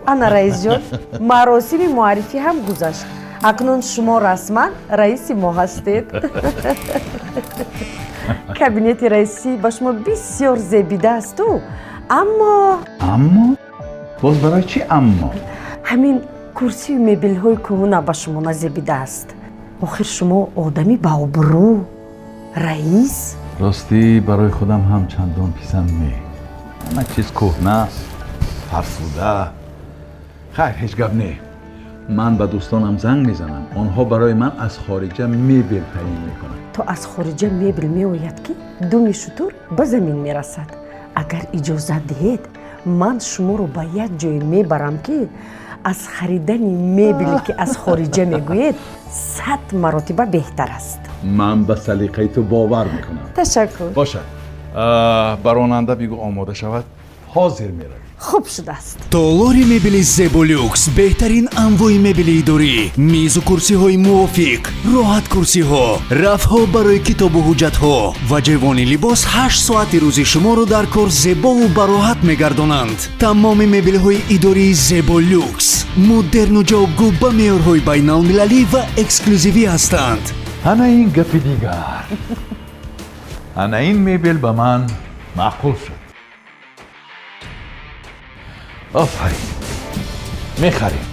Ана, раисҷон, маросими муаррифӣ ҳам гузашт. Акнун шумо расман раиси мо ҳастед. Кабинети раисӣ ба шумо бисёр зебидаасту, аммо Аммо? Боз барои чӣ аммо? Ҳамин курсию мебелҳои кӯҳна ба шумо назебидааст. Охир шумо одами баобрӯ, раис. Ростӣ, барои худам ҳам чандон писанд не. Ҳама чиз кӯҳна, фарсуда. Хайр, ҳеҷ гап не, ман ба дӯстонам занг мезанам, онҳо барои ман аз хориҷа мебел таъин мекунанд. То аз хориҷа мебел меояд, ки думи шутур ба замин мерасад. Агар иҷозат диҳед, ман шуморо ба як ҷое мебарам, ки аз харидани мебеле, ки аз хориҷа мегӯед, 100 маротиба беҳтар аст. Ман ба салиқаи ту бовар мекунам. Ташаккур. Бошад, ба ронанда бигӯ омода шавад, ҳозир меравем. Хуб шудааст. Толори мебели «Зеболюкс» беҳтарин анвои мебели идорӣ, мизу курсиҳои мувофиқ, роҳаткурсиҳо, рафҳо барои китобу ҳуҷҷатҳо ва ҷевони либос 8 соати рӯзи шуморо дар кор зебову бароҳат мегардонанд. Тамоми мебелҳои идории «Зеболюкс» модерну ҷавобгӯ ба меъёрҳои байналмилалӣ ва эксклюзивӣ ҳастанд. Ана ин гапи дигар! Ана ин мебел ба ман маъқул шуд. Офарин, мехарем.